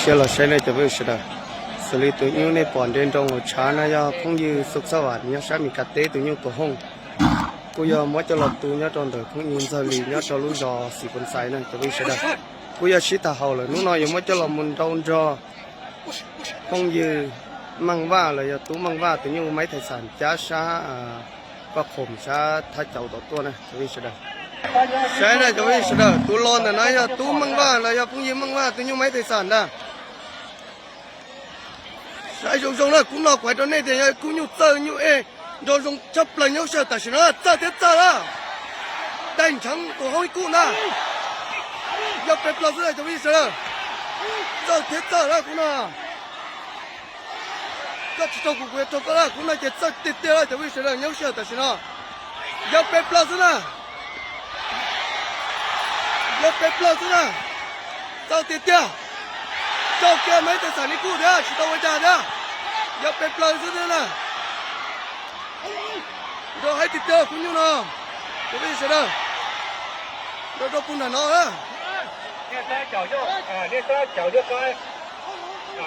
Coj los saib nej cov phooj ywg sawv daws, xws li tus nyuj nej pom nres nroo hauv tshav no yog phooj ywg Xub Xab Vam nyob sab Mes Kas teb tus nyuj tus hooj, kuj yog muab coj los tu nyob rau ntawm phooj ywg Ntxawg Lis nyob rau lub zos Xis Pus Xais na cov phooj ywg sawv daws. Kuj yog sib tham haum lawm, hnub no yuav muab coj los mus nrau nrog phooj ywg Meej Vaj los yog Tub Meej Vaj tus nyuj Maiv Thais Xas cab sab Paj Qhoom sab Thaj Cauv tom tuaj na cov phooj ywg sawv daws. Saib na cov phooj ywg sawv daws, tus los ntawm no yog Tub Meej Vaj los yog phooj ywg Meej Vaj tus nyuj Maiv Thais Xas ntag. Saib zoo zoo na, kuv no kuv hais rau nej tias yog kub nyuj txawj nyuj ej nrov zoo tshaj plaws nyob sij hawm tam sim no, txawj thiab txawj na. Daig ntsheev tus hoob ib kub ntag. Yog peb plaws xwb na cov phooj ywg sawv daws. Txawj thiab txawj na kub no. Koj tsis raug kuv, kuv yuav raug koj na, kub no ces txawj tiag tiag na cov phooj ywg sawv daws nyob sij hawm tam sim no. Yog peb plaws xwb na. Yog peb plaws xwb na. Txawj tiag tiag. Raug kiag Maiv Thais Xas ib kub thiab tsis tau ua cas thiab. Yog peb plaws xwb thiab na. Nrov heev tiag tiag kub nyuj no. Cov phooj ywg sawv daws, nrov rau puag nram no na.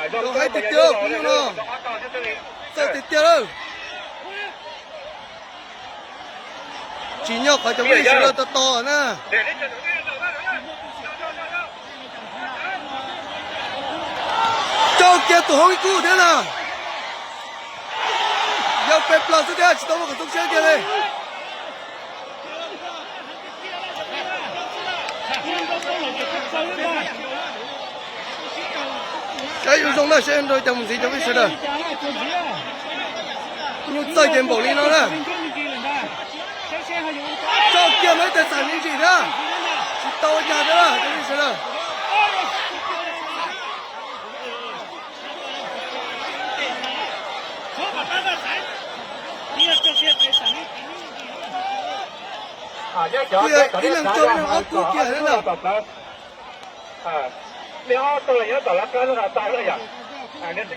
Nrov heev tiag tiag kub nyuj no. Txawj tiag tiag lawm. Tsim nyog qhov cov phooj ywg sawv daws tos tos na. Raug kiag tus hoob ib kub thiab na. Yog peb plaws xwb thiab tsis tau muaj qhov txob siab kiag li. Saib zoo zoo na, saib nrau cas mus ntxiv cov phooj ywg sawv daws. Nyuj txawj ces npaum li no na. Raug kiag Maiv Thais Xas me ntsis thiab. Tsis tau ua cas thiab cov phooj ywg sawv daws. Kuj yog ib leeg raug ib leeg ob kub kiag thiab na. Kuj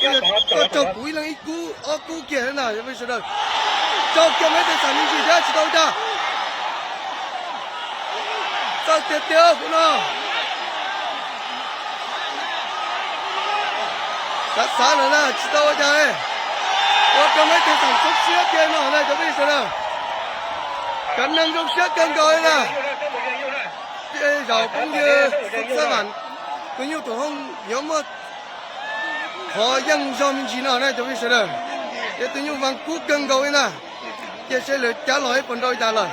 yog koj raug kuv ib leeg ib kub ob kub kiag thiab na cov phooj ywg sawv daws. Raug kiag Maiv Thais Xas me ntsis thiab tsis tau ua cas. Txawj tiag tiag kub no. Xav xav lawm na tsis tau ua cas li. Ua rau Maiv Thais Xas txhob siab kiag no na cov phooj ywg sawv daws. Cov neeg zoo siab kawg nkaus li na. Tej zaum phooj ywg Xub Xab Vam tus nyuj tus hooj yuav muaj qhov yeej zog me ntsis no na cov phooj ywg sawv daws. Ces tus nyuj Vaj Kub kawg nkaus li na. Cia seb lawv cab los ib puas nrau cas lawm.